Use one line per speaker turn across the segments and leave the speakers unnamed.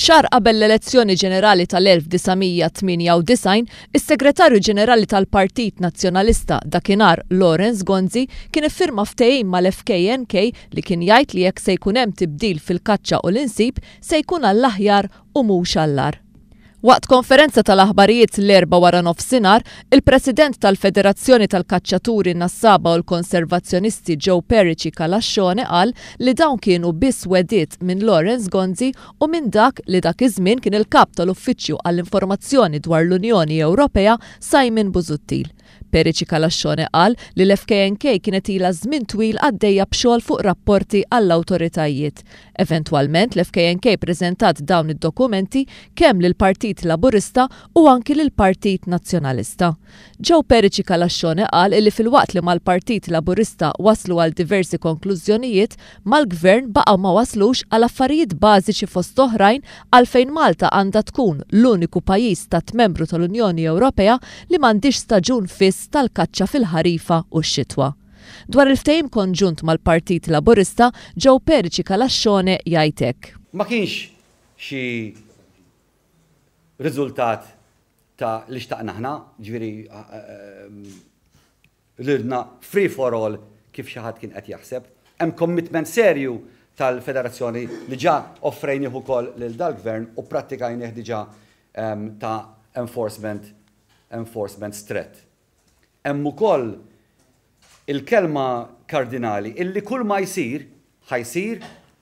Xahar qabel l-elezzjoni ġenerali tal-1998, is-Segretarju Ġenerali tal-Partit Nazzjonalista dakinhar Lawrence Gonzi kien iffirma ftehim mal-FKNK li kien jgħid li jekk se jkun hemm tibdil fil-kaċċa u l-insib se jkun għall-aħjar u mhux għall-agħar. Waqt konferenza tal-aħbarijiet l-Erbgħa waranofsinhar, il-President tal-Federazzjoni tal-Kaċċaturi Nassaba u l-Konservazzjonisti Joe Perici Calascione qal li dawn kienu biss wegħdiet minn Lawrence Gonzi u minn dak li dak iż-żmien kien il-Kap tal-Uffiċċju għall-Informazzjoni dwar l-Unjoni Ewropea Simon Busuttil. Perici Calascione qal li l-FKNK kienet ilha żmien twil għaddejja b'xogħol fuq rapporti għall-awtoritajiet. Eventwalment l-FKNK preżentat dawn id-dokumenti kemm lill-Partit Laburista u anki lill-Partit Nazzjonalista. Joe Perici Calascione qal illi filwaqt li mal-Partit Laburista waslu għal diversi konklużjonijiet, mal-Gvern baqgħu ma waslux għal affarijiet bażiċi fost oħrajn għalfejn Malta għandha tkun l-uniku pajjiż stat membru tal-Unjoni Ewropea li m'għandhiex staġun fiss tal-kaċċa fil-ħarifa u x-xitwa. Dwar il-ftehim konġunt mal-Partit Laburista, Joe Perici Calascione jgħid hekk.
Ma kienx xi riżultat ta' li xtaqna aħna, ġifieri li ridna free for all kif xi ħadd kien qed jaħseb. Hemm commitment serju tal-Federazzjoni li ġa offrejnih ukoll lil dal-Gvern u pprattikajnih diġà ta' enforcement enforcement strett. Hemm ukoll il-kelma kardinali illi kull ma jsir ħa jsir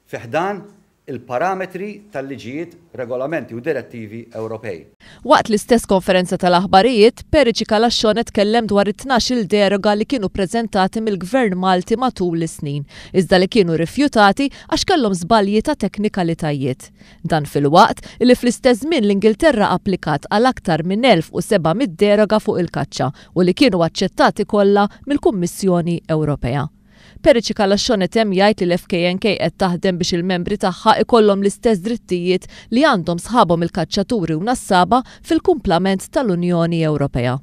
fi ħdan il-parametri tal-liġijiet, regolamenti u direttivi Ewropej.
Waqt l-istess konferenza tal-aħbarijiet, Perici Calascione tkellem dwar it-tnax-il deroga li kienu ppreżentati mill-Gvern Malti matul is-snin, iżda li kienu rifjutati għax kellhom żbalji ta' teknikalitajiet. Dan filwaqt li fl-istess żmien l-Ingilterra applikat għal aktar minn 1,700 deroga fuq il-kaċċa u li kienu aċċettati kollha mill-Kummissjoni Ewropea. Perici Calascione temm jgħid li l-FKNK qed taħdem biex il-membri tagħha ikollhom l-istess drittijiet li għandhom sħabhom il-kaċċaturi u nassaba fil-kumplament tal-Unjoni Ewropea.